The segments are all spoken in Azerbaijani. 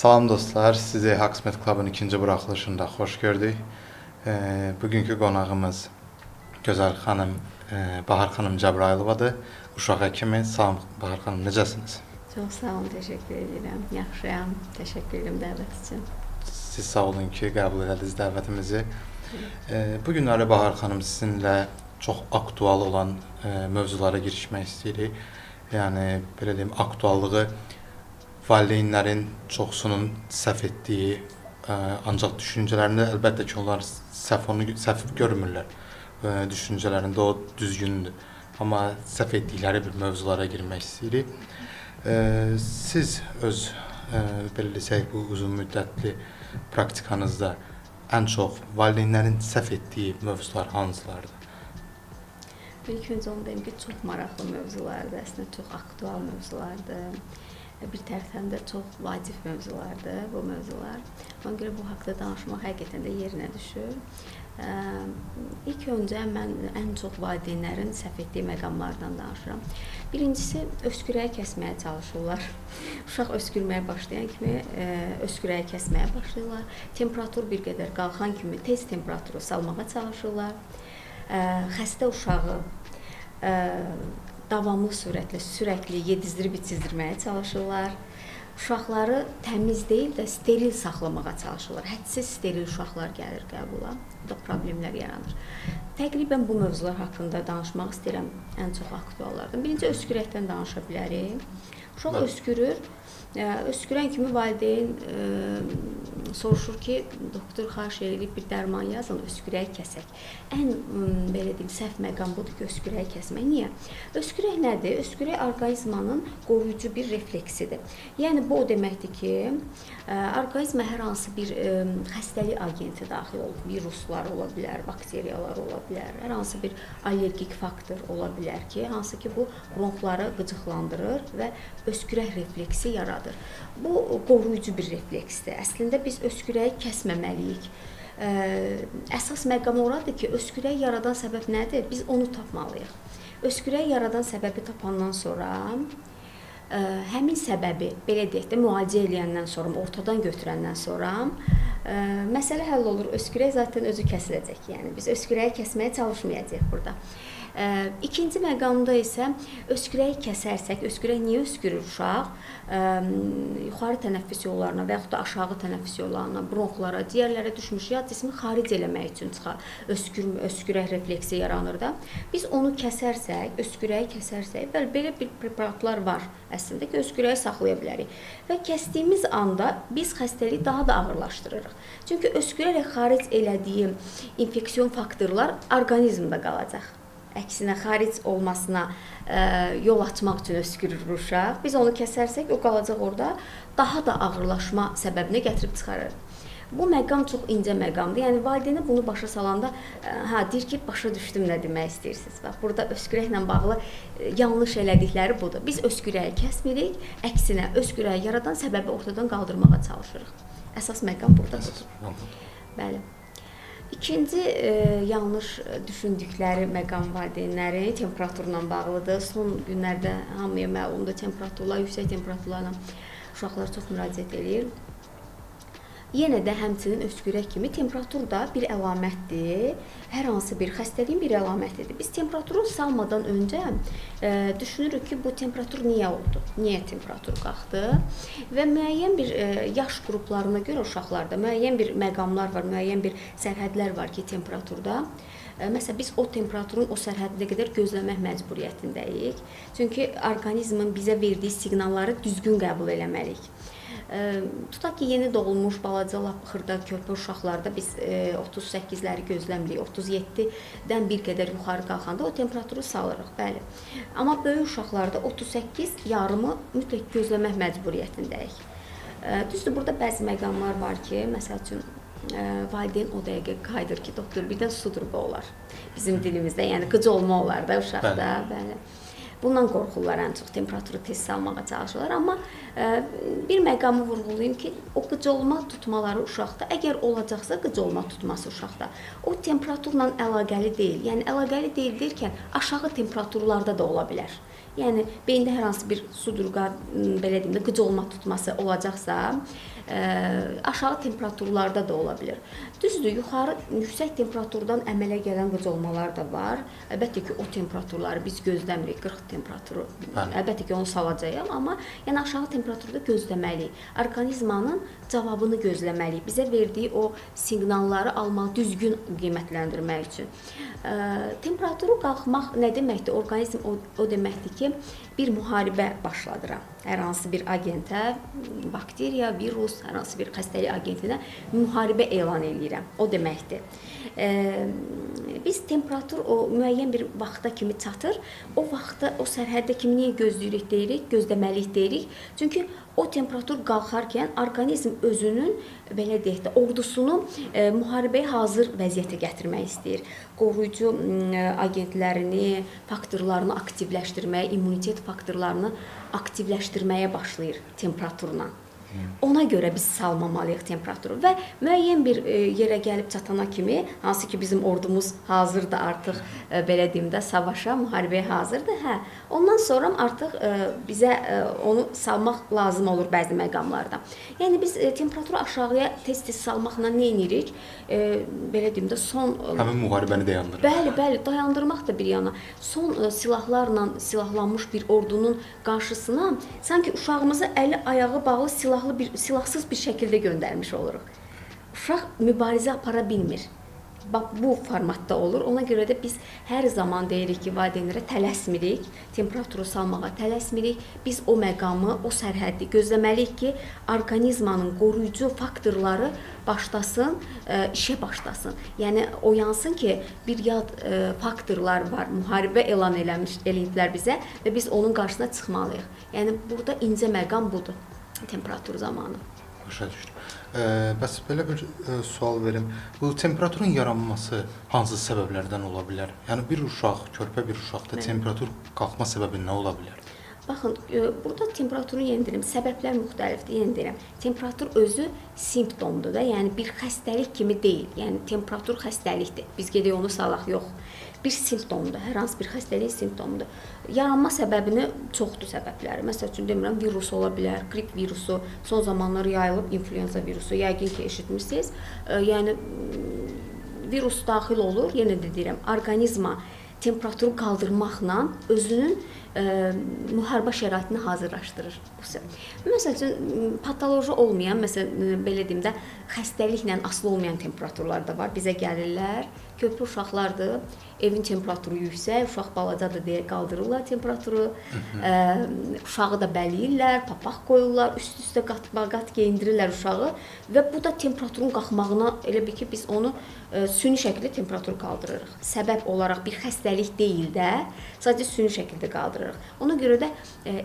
Salam dostlar, sizi Haxmet Club-ın ikinci buraxılışında xoş gördük. Bugünkü qonağımız gözəl xanım Bahar xanım Cəbrayılovadır, uşaq həkimi. Salam Bahar xanım, necəsiniz? Çox sağ olun, təşəkkür edirəm. Yaxşıyam, təşəkkür edirəm dəvət üçün. Siz sağ olun ki, qəbul elədiniz dəvətimizi. Bu günləri Bahar xanım sizinlə çox aktual olan mövzulara girişmək istəyirik. Yəni belə deyim, aktuallığı valideynlərin çoxsunun səhv etdiyi, ancaq düşüncələrində əlbəttə ki, onlar səhv görmürlər. Düşüncələrində o düzgündür. Amma səhv etdikləri bir mövzulara girmək istəyirik. Siz öz belə desək, bu uzun müddətli praktikanızda ən çox valideynlərin səhv etdiyi mövzular hansılardır? İlk öncə onu deyim ki, çox maraqlı mövzulardır, əslində çox aktual mövzulardır. Bir tərəfdən də çox vacib mövzulardır bu mövzular. Ona görə bu haqda danışmaq həqiqətən də yerinə düşür. İlk öncə mən ən çox valideynlərin səhv etdiyi məqamlardan danışıram. Birincisi, öskürəyi kəsməyə çalışırlar. Uşaq öskürməyə başlayan kimi öskürəyi kəsməyə başlayırlar. Temperatur bir qədər qalxan kimi tez temperaturu salmağa çalışırlar. Xəstə uşağı davamlı sürətlə sürəkli yedizdirib içizdirməyə çalışırlar. Uşaqları təmiz deyil də steril saxlamağa çalışırlar. Hədsiz steril uşaqlar gəlir qəbula. Bu da problemlər yaranır. Təqribən bu mövzular haqqında danışmaq istəyirəm, ən çox aktuallardan. Birinci, öskürəkdən danışa bilərik. Uşaq öskürür. Öskürən kimi valideyn soruşur ki, doktor xahiş edirik bir dərman yazın, öskürəyi kəsək. Ən belə deyim, səhv məqam budur ki, öskürəyi kəsmək. Niyə? Öskürək nədir? Öskürək orqanizmanın qoruyucu bir refleksidir. Yəni bu o deməkdir ki, orqanizma hər hansı bir xəstəlik agenti daxil olur. Viruslar ola bilər, bakteriyalar ola bilər, hər hansı bir allergik faktor ola bilər ki, hansı ki bu bronxları qıcıqlandırır və öskürək refleksi yaradır. Bu qoruyucu bir refleksdir. Əslində biz öskürəyi kəsməməliyik. Əsas məqam oradır ki, öskürəyi yaradan səbəb nədir? Biz onu tapmalıyıq. Öskürəyi yaradan səbəbi tapandan sonra həmin səbəbi, belə deyək də, müalicə eləyəndən sonra, ortadan götürəndən sonra məsələ həll olur. Öskürək zaten özü kəsiləcək. Yəni biz öskürəyi kəsməyə çalışmayacağıq burada. İkinci məqamda isə öskürəyi kəsərsək, öskürək niyə öskürür uşaq? Yuxarı tənəffüs yollarına və yaxud da aşağı tənəffüs yollarına, bronxlara, ciyərlərə düşmüş yad cismi xaric eləmək üçün çıxar. Öskürək refleksi yaranır da. Biz onu kəsərsək, öskürəyi kəsərsək, bəli, belə bir preparatlar var əslində ki, öskürəyi saxlaya bilərik. Və kəsdiyimiz anda biz xəstəliyi daha da ağırlaşdırırıq. Çünki öskürərək xaric elədiyi infeksion faktorlar orqanizmdə qalacaq. Əksinə, xaric olmasına yol açmaq üçün öskürür uşaq. Biz onu kəsərsək, o qalacaq orada, daha da ağırlaşma səbəbinə gətirib çıxarır. Bu məqam çox incə məqamdır. Yəni valideynə bunu başa salanda, hə, deyir ki, başa düşdüm nə demək istəyirsiniz. Bax, burada öskürəklə bağlı yanlış elədikləri budur. Biz öskürəyi kəsmirik, əksinə öskürəyi yaradan səbəbi ortadan qaldırmağa çalışırıq. Əsas məqam buradadır. Bəli. İkinci yanlış düşündükləri məqam valideynləri temperaturla bağlıdır. Son günlərdə hamıya məlumdur, temperaturlar, yüksək temperaturlarla uşaqlar çox müraciət eləyir. Yenə də həmçinin öskürək kimi temperatur da bir əlamətdir. Hər hansı bir xəstəliyin bir əlamətidir. Biz temperaturu salmadan öncə düşünürük ki, bu temperatur niyə oldu? Niyə temperatur qalxdı? Və müəyyən bir yaş qruplarına görə uşaqlarda müəyyən bir məqamlar var, müəyyən bir sərhədlər var ki, temperaturda. Məsələn, biz o temperaturun o sərhəddinə qədər gözləmək məcburiyyətindəyik. Çünki orqanizmin bizə verdiyi siqnalları düzgün qəbul eləməliyik. Tutaq ki, yeni doğulmuş balaca lap xırda körpə uşaqlarda biz 38-ləri gözləmirik, 37-dən bir qədər yuxarı qalxanda o temperaturu salırıq, bəli. Amma böyük uşaqlarda 38 yarımı mütləq gözləmək məcburiyyətindəyik. Düzdür, burada bəzi məqamlar var ki, məsəl üçün, valideyn o dəqiqə qayıdır ki, doktor, birdən sudurqa olar bizim dilimizdə, yəni qıc olma olar da uşaqda, bəli. Bundan qorxurlar ən çox, temperaturu tez salmağa çalışırlar. Amma bir məqamı vurğulayım ki, o qıcolma tutmaları uşaqda, əgər olacaqsa qıcolma tutması uşaqda, o temperaturla əlaqəli deyil. Yəni əlaqəli deyil deyirkən aşağı temperaturlarda da ola bilər. Yəni beyində hər hansı bir sudurqa, belə deyim də, qıcolma tutması olacaqsa, Aşağı temperaturlarda da ola bilər. Düzdür, yuxarı yüksək temperaturdan əmələ gələn qıcolmalar da var. Əlbəttə ki, o temperaturları biz gözləmirik, 40 temperaturu. Bəli. Əlbəttə ki, onu salacağıq, amma yəni aşağı temperaturda gözləməliyik. Orqanizmanın cavabını gözləməliyik. Bizə verdiyi o siqnalları almalı, düzgün qiymətləndirmək üçün. Temperaturu qalxmaq nə deməkdir? Orqanizm o deməkdir ki, bir müharibə başladıram. Hər hansı bir agentə, bakteriya, virus, hər hansı bir xəstəlik agentinə müharibə elan eləyirəm. O deməkdir. Biz temperatur o müəyyən bir vaxta kimi çatır. O vaxtda, o sərhəddə kimi niyə gözləyirik deyirik, gözləməliyik deyirik. Çünki o temperatur qalxarkən orqanizm özünün, belə deyək də, ordusunu müharibəyə hazır vəziyyətə gətirmək istəyir. Qoruyucu agentlərini, faktorlarını aktivləşdirməyə, immunitet faktorlarını aktivləşdirməyə başlayır temperaturla. Ona görə biz salmamalıyıq temperaturu və müəyyən bir yerə gəlib çatana kimi, hansı ki bizim ordumuz hazırdır artıq, belə deyim də, savaşa, müharibəyə hazırdır. Hə, ondan sonra artıq bizə onu salmaq lazım olur bəzi məqamlarda. Yəni biz temperaturu aşağıya tez-tez salmaqla nə edirik? Belə deyim də, son həmin müharibəni dayandırır. Bəli, bəli, dayandırmaq da bir yana. Son silahlarla silahlanmış bir ordunun qarşısına sanki uşağımızı əli ayağı bağlı silahsız bir şəkildə göndərmiş oluruq. Uşaq mübarizə apara bilmir. Bax, bu formatda olur. Ona görə də biz hər zaman deyirik ki, valideynlərə tələsmirik, temperaturu salmağa tələsmirik. Biz o məqamı, o sərhəddi gözləməliyik ki, orqanizmanın qoruyucu faktorları başlasın, işə başlasın. Yəni oyansın ki, bir yad faktorlar var, müharibə elan eləyiblər bizə və biz onun qarşısına çıxmalıyıq. Yəni burada incə məqam budur. Temperatur zamanı. Başa düşdüm. Bəs belə bir sual verim. Bu temperaturun yaranması hansı səbəblərdən ola bilər? Yəni bir uşaq, körpə bir uşaqda temperatur qalxma səbəbi nə ola bilər? Baxın, burada temperaturun, yenə deyirəm, səbəblər müxtəlifdir, yenə deyirəm. Temperatur özü simptomdur da, yəni bir xəstəlik kimi deyil. Yəni temperatur xəstəlikdir. Biz gedək onu salaq, yox. Bir simptomdur, hər hansı bir xəstəlik simptomudur. Yaranma səbəbini çoxdur səbəbləri. Məsəl üçün demirəm, virus ola bilər, qrip virusu, son zamanlar yayılıb influenza virusu, yəqin ki, eşitmişsiniz. Yəni virus daxil olur, yenə də deyirəm, orqanizma temperaturu qaldırmaqla özünün müharibə şəraitini hazırlaşdırır. Məsəl üçün, patoloji olmayan, məsələn, belə deyim də, xəstəliklə asılı olmayan temperaturlar da var. Bizə gəlirlər, körpə uşaqlardır, evin temperaturu yüksək, uşaq balacadır deyə qaldırırlar temperaturu, uşağı da bəliyirlər, papaq qoyurlar, üst-üstə qat-qat geyindirirlər uşağı və bu da temperaturun qalxmağına elə bil ki, biz onu süni şəkildə temperaturu qaldırırıq. Səbəb olaraq bir xəstəlik deyil də, sadəcə süni şəkildə qaldırırıq. Ona görə də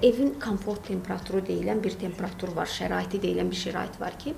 evin komfort temperaturu deyilən bir temperatur var, şəraiti deyilən bir şərait var ki,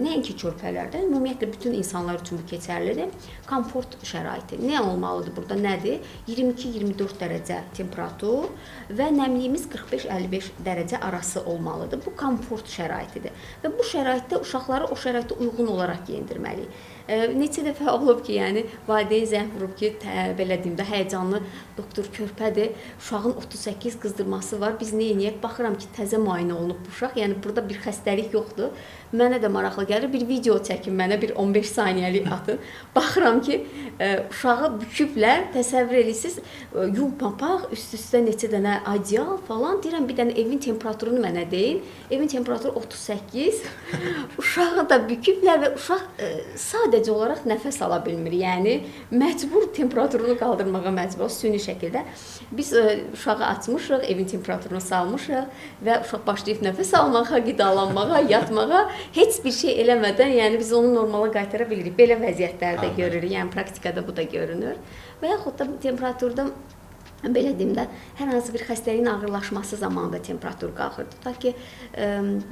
nəinki körpələrdə, ümumiyyətlə bütün insanlar üçün bu keçərlidir. Komfort şəraiti nə olmalıdır burada, nədir? 22-24 dərəcə temperatur və nəmliyimiz 45-55 dərəcə arası olmalıdır. Bu komfort şəraitidir və bu şəraitdə uşaqları o şəraitə uyğun olaraq geyindirməliyik. Neçə dəfə olub ki, yəni valideyn zəng vurub ki, belə deyim də, həyəcanlı doktor körpədir, uşağın 38 qızdırması var, biz nə eləyək? Baxıram ki, təzə müayinə olunub bu uşaq, yəni burada bir xəstəlik yoxdur. Mənə də maraqlı gəlir, bir video çəkin mənə, bir 15 saniyəlik atın. Baxıram ki, uşağı büküblər, təsəvvür edirsiniz, yum papaq, üst-üstə neçə dənə adyal falan. Deyirəm, bir dənə evin temperaturunu mənə deyin. Evin temperaturu 38, uşağı da büküblər və uşaq sadəcə olaraq nəfəs ala bilmir. Yəni, məcbur temperaturunu qaldırmağa məcbur, süni şəkildə. Biz uşağı açmışıq, evin temperaturunu salmışıq və uşaq başlayıb nəfəs almağa, qidalanmağa, yatmağa, heç bir şey eləmədən, yəni biz onu normala qaytara bilirik. Belə vəziyyətlərdə görürük, yəni praktikada bu da görünür. Və yaxud da temperaturda, belə deyim də, hər hansı bir xəstəliyin ağırlaşması zamanında temperatur qalxır. Tutaq ki,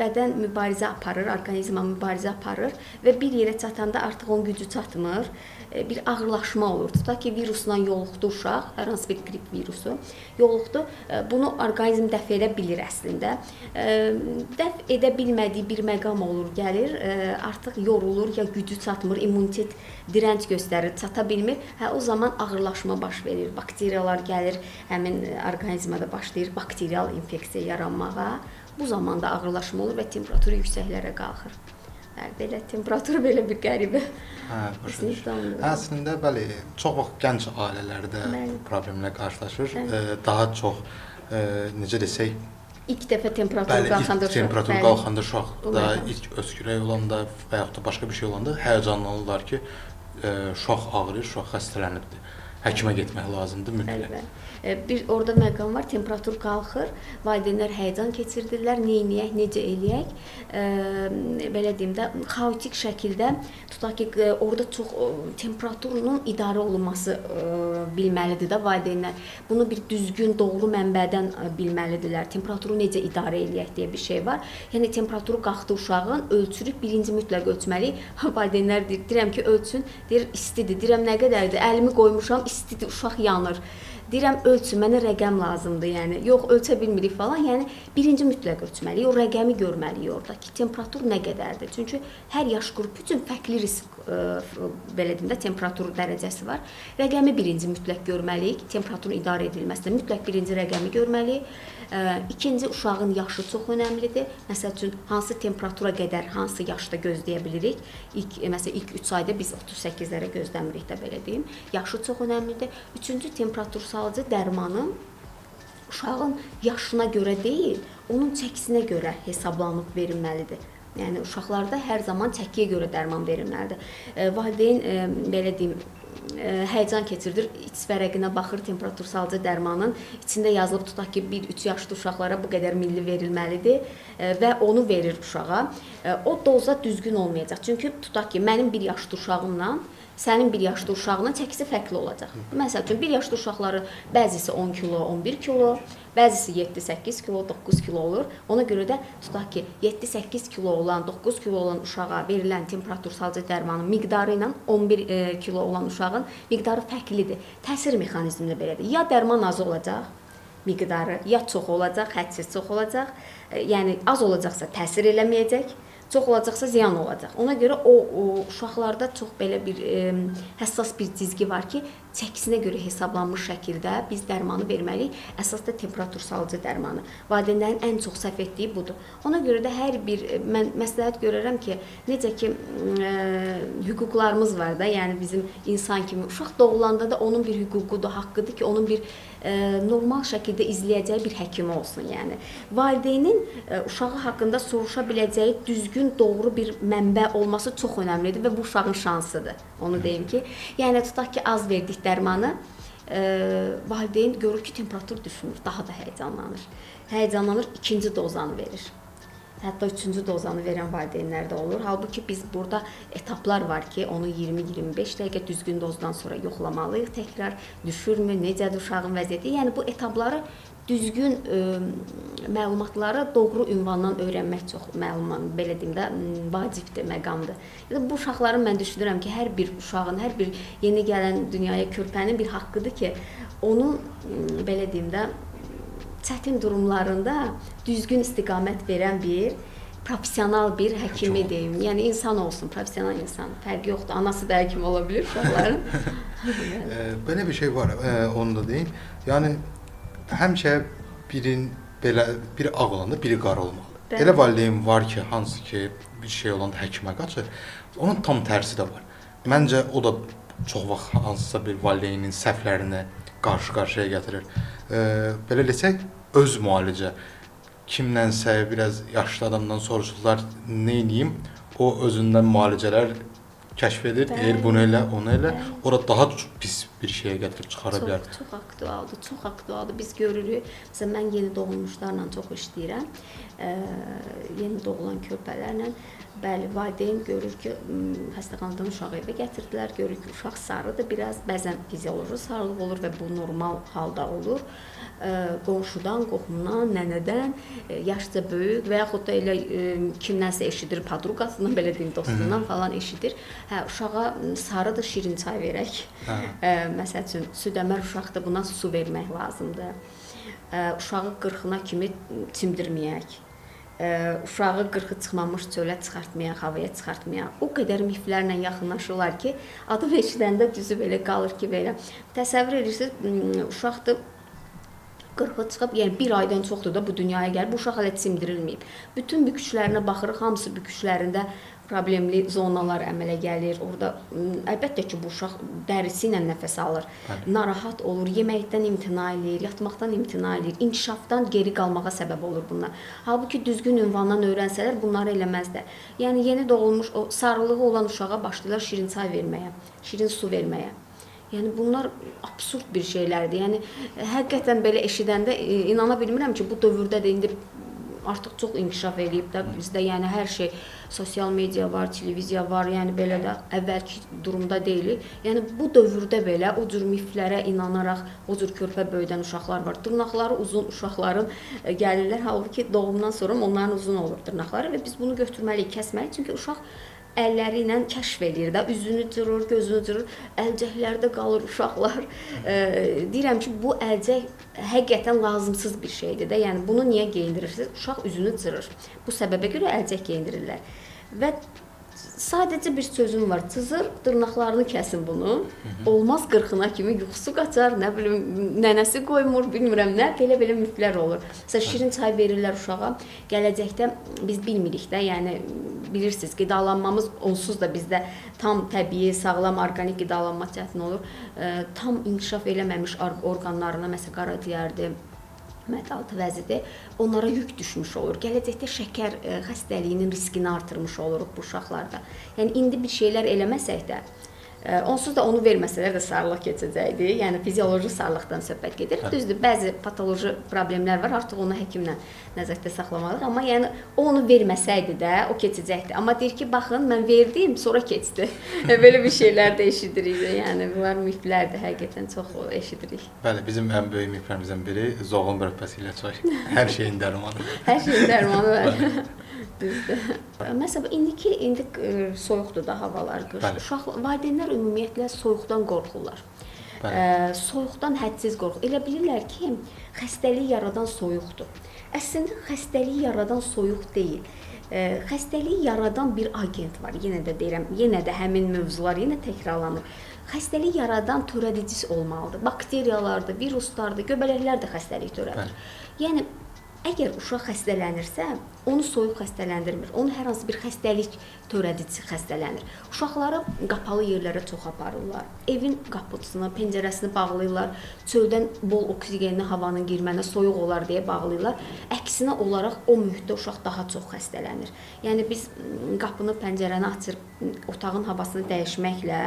bədən mübarizə aparır, orqanizma mübarizə aparır və bir yerə çatanda artıq onun gücü çatmır, bir ağırlaşma olur. Tutaq ki, virusla yoluxdu uşaq, hər hansı bir qrip virusu yoluxdu, bunu orqanizm dəf edə bilir əslində. Dəf edə bilmədiyi bir məqam olur, gəlir, artıq yorulur, ya gücü çatmır, immunitet dirənc göstərir, çata bilmir. Hə, o zaman ağırlaşma baş verir, bakteriyalar gəlir, həmin orqanizmada başlayır bakterial infeksiya yaranmağa. Bu zamanda ağırlaşma olur və temperatur yüksəklərə qalxır. Bəli, belə temperatur belə bir qəribə. Hə, başa düşürəm. Əslində bəli, çox vaxt gənc ailələrdə bu problemlə qarşılaşır. Daha çox necə desək, İlk dəfə temperatur qalxanda uşaq, temperatur qalxanda uşaqda ilk öskürək olanda və yaxud da başqa bir şey olanda həyəcanlanırlar ki, uşaq ağrıyır, uşaq xəstələnibdir. Həkimə getmək lazımdır mütləq. Bəli, bəli. Bir orada məqam var, temperatur qalxır, valideynlər həyəcan keçirdirlər, nə eləyək, necə eləyək. Belə deyim də, xaotik şəkildə tutaq ki, orada çox temperaturunun idarə olunması bilməlidir də valideynlər. Bunu bir düzgün, doğru mənbədən bilməlidirlər. Temperaturu necə idarə eləyək deyə bir şey var. Yəni temperaturu qalxdı uşağın, ölçürük, birinci mütləq ölçməliyik. Valideynlər deyir, deyirəm ki, ölçün, deyir istidir. Deyirəm nə qədərdir? Əlimi qoymuşam, istidir, uşaq yanır. Deyirəm, ölçün, mənə rəqəm lazımdır, yəni. Yox, ölçə bilmirik falan. Yəni, birinci mütləq ölçməliyik, o rəqəmi görməliyik orada ki, temperatur nə qədərdir. Çünki hər yaş qrupu üçün fərqli risk, belə deyim də, temperatur dərəcəsi var. Rəqəmi birinci mütləq görməliyik, temperaturun idarə edilməsində mütləq birinci rəqəmi görməliyik. İkinci, uşağın yaşı çox önəmlidir. Məsəl üçün, hansı temperatura qədər, hansı yaşda gözləyə bilirik. Məsələn, ilk 3 ayda biz 38-lərə gözləmirik də, belə deyim. Yaşı çox önəmlidir. Üçüncü, temperatur salıcı dərmanı uşağın yaşına görə deyil, onun çəkisinə görə hesablanıb verilməlidir. Yəni, uşaqlarda hər zaman çəkiyə görə dərman verilməlidir. Valideyn, belə deyim, həyəcan keçirdir, iç vərəqinə baxır temperatur salıcı dərmanın içində yazılıb, tutaq ki, 1-3 yaşlı uşaqlara bu qədər milli verilməlidir və onu verir uşağa. O doza düzgün olmayacaq. Çünki tutaq ki, mənim 1 yaşlı uşağımla sənin 1 yaşlı uşağının çəkisi fərqli olacaq. Məsəl üçün, 1 yaşlı uşaqları bəzisi 10 kilo, 11 kilo, bəzisi 7-8 kilo, 9 kilo olur. Ona görə də tutaq ki, 7-8 kilo olan, 9 kilo olan uşağa verilən temperatur salıcı dərmanın miqdarı ilə 11 kilo olan uşağın miqdarı fərqlidir. Təsir mexanizmi də belədir. Ya dərman az olacaq miqdarı, ya çox olacaq, hədsiz çox olacaq. Yəni, az olacaqsa təsir eləməyəcək, çox olacaqsa ziyan olacaq. Ona görə o uşaqlarda çox belə bir həssas bir cizgi var ki, çəkisinə görə hesablanmış şəkildə biz dərmanı verməliyik. Əsas da temperatur salıcı dərmanı. Valideynlərin ən çox səhv etdiyi budur. Ona görə də hər bir, mən məsləhət görərəm ki, necə ki hüquqlarımız var da, yəni bizim insan kimi uşaq doğulanda da onun bir hüququdur, haqqıdır ki, onun bir normal şəkildə izləyəcəyi bir həkimi olsun. Yəni valideynin uşağı haqqında soruşa biləcəyi düzgün, doğru bir mənbə olması çox önəmlidir və bu uşağın şansıdır. Onu deyim ki, yəni tutaq ki, az verdik dərmanı, valideyn görür ki, temperatur düşmür, daha da həyəcanlanır. Həyəcanlanır, ikinci dozanı verir. Hətta üçüncü dozanı verən valideynlər də olur. Halbuki biz burada etaplar var ki, onu 20-25 dəqiqə düzgün dozdan sonra yoxlamalıyıq. Təkrar düşürmü, necədir uşağın vəziyyəti? Yəni bu etapları düzgün məlumatları doğru ünvandan öyrənmək çox məlumat, belə deyim də, vacibdir, məqamdır. Yəni bu uşaqların mən düşünürəm ki, hər bir uşağın, hər bir yeni gələn dünyaya körpənin bir haqqıdır ki, onun belə deyim də, çətin durumlarında düzgün istiqamət verən bir professional bir həkimi deyim. Yəni insan olsun, professional insan. Fərqi yoxdur. Anası da həkim ola bilir uşaqların. Belə bir şey var, onu da deyim. Yəni həmişə birin belə biri ağ olanda biri qara olmalı. Bəli. Elə valideyn var ki, hansı ki bir şey olanda həkimə qaçır. Onun tam tərsi də var. Məncə o da çox vaxt hansısa bir valideynin səhvlərini qarşı-qarşıya gətirir. Belə desək, öz müalicə. Kimdənsə biraz yaşlı adamdan soruşurlar, nə edeyim? O özündən müalicələr kəşf edir, deyir bunu elə, onu elə. Ora daha çox pis bir şeyə gətirib çıxara bilər. Çox, çox aktualdır, çox aktualdır. Biz görürük. Məsələn, mən yeni doğulmuşlarla çox işləyirəm. Yeni doğulan körpələrlə. Bəli, valideyn görür ki, xəstəxanadan uşağı evə gətirdilər, görür ki, uşaq sarıdır biraz, bəzən fizioloji sarılıq olur və bu normal halda olur. Qonşudan, qohumdan, nənədən, yaşca böyük və yaxud da elə kimdənsə eşidir, padruqasından, belə deyim, dostundan falan eşidir. Hə, uşağa sarıdır, şirin çay verək. Məsəl üçün, südəmər uşaqdır, buna su vermək lazımdır. Uşağı qırxına kimi çimdirməyək. Uşağı qırxı çıxmamış çölə çıxartmayaq, havaya çıxartmayaq. O qədər miflərlə yaxınlaşırlar ki, adım eşidəndə düzü belə qalır ki, belə. Təsəvvür edirsiniz, uşaqdır, Qırxı çıxıb, yəni bir aydan çoxdur da bu dünyaya gəlib, bu uşaq hələ çimdirilməyib. Bütün büküşlərinə baxırıq, hamısı büküşlərində problemli zonalar əmələ gəlir. Orada əlbəttə ki, bu uşaq dərisi ilə nəfəs alır, narahat olur, yeməkdən imtina eləyir, yatmaqdan imtina eləyir, inkişafdan geri qalmağa səbəb olur bunlar. Halbuki düzgün ünvandan öyrənsələr bunları eləməzlər. Yəni yeni doğulmuş o sarılığı olan uşağa başlayırlar şirin çay verməyə, şirin su verməyə. Yəni bunlar absurd bir şeylərdir. Yəni həqiqətən belə eşidəndə inana bilmirəm ki, bu dövrdə də indi artıq çox inkişaf eləyib də bizdə, yəni hər şey sosial media var, televiziya var, yəni belə də əvvəlki durumda deyilik. Yəni bu dövrdə belə o cür miflərə inanaraq o cür körpə böyüdən uşaqlar var. Dırnaqları uzun uşaqların gəlirlər, halbuki doğumdan sonra onların uzun olur dırnaqları və biz bunu götürməliyik, kəsməliyik. Çünki uşaq əlləri ilə kəşf eləyir də, üzünü cırır, gözünü cırır, əlcəklərdə qalır uşaqlar. Deyirəm ki, bu əlcək həqiqətən lazımsız bir şeydir də. Yəni bunu niyə geyindirirsiniz? Uşaq üzünü cırır. Bu səbəbə görə əlcək geyindirirlər. Və sadəcə bir sözüm var. Cızır, dırnaqlarını kəsin bunu. Olmaz qırxına kimi yuxusu qaçar, nə bilim, nənəsi qoymur, bilmirəm nə, belə-belə miflər olur. Məsələn, şirin çay verirlər uşağa. Gələcəkdə biz bilmirik də, yəni bilirsiniz, qidalanmamız onsuz da bizdə tam təbii, sağlam, orqanik qidalanma çətin olur. Tam inkişaf eləməmiş orqanlarına, məsələn, qaraciyərdir, mədə-altı vəzidir, onlara yük düşmüş olur. Gələcəkdə şəkər xəstəliyinin riskini artırmış oluruq bu uşaqlarda. Yəni indi bir şeylər eləməsək də, onsuz da onu verməsələr də sarılıq keçəcəkdi. Yəni fizioloji sarılıqdan söhbət gedir. Düzdür, bəzi patoloji problemlər var, artıq onu həkimlə nəzərdə saxlamalıyıq. Amma yəni o onu verməsəydi də o keçəcəkdi. Amma deyir ki, baxın, mən verdim, sonra keçdi. Belə bir şeylər də eşidirik. Yəni bunlar miflərdir, həqiqətən çox eşidirik. Bəli, bizim ən böyük miflərimizdən biri zoğun börtbəsi ilə çay. Hər şeyin dərmanı. Hər şeyin dərmanı, bəli. Düzdür. Məsələn, indi soyuqdur da havalar, qış. Uşaq, valideynlər ümumiyyətlə soyuqdan qorxurlar. Soyuqdan hədsiz qorxur. Elə bilirlər ki, xəstəlik yaradan soyuqdur. Əslində xəstəliyi yaradan soyuq deyil. Xəstəliyi yaradan bir agent var. Yenə də deyirəm, yenə də həmin mövzular yenə təkrarlanır. Xəstəlik yaradan törədicisi olmalıdır. Bakteriyalardır, viruslardır, göbələklər də xəstəlik törədir. Yəni əgər uşaq xəstələnirsə, onu soyuq xəstələndirmir. Onu hər hansı bir xəstəlik törədicisi xəstələnir. Uşaqları qapalı yerlərə çox aparırlar. Evin qapısını, pəncərəsini bağlayırlar. Çöldən bol oksigenli havanın girməyinə soyuq olar deyə bağlayırlar. Əksinə olaraq o mühitdə uşaq daha çox xəstələnir. Yəni biz qapını, pəncərəni açır, otağın havasını dəyişməklə,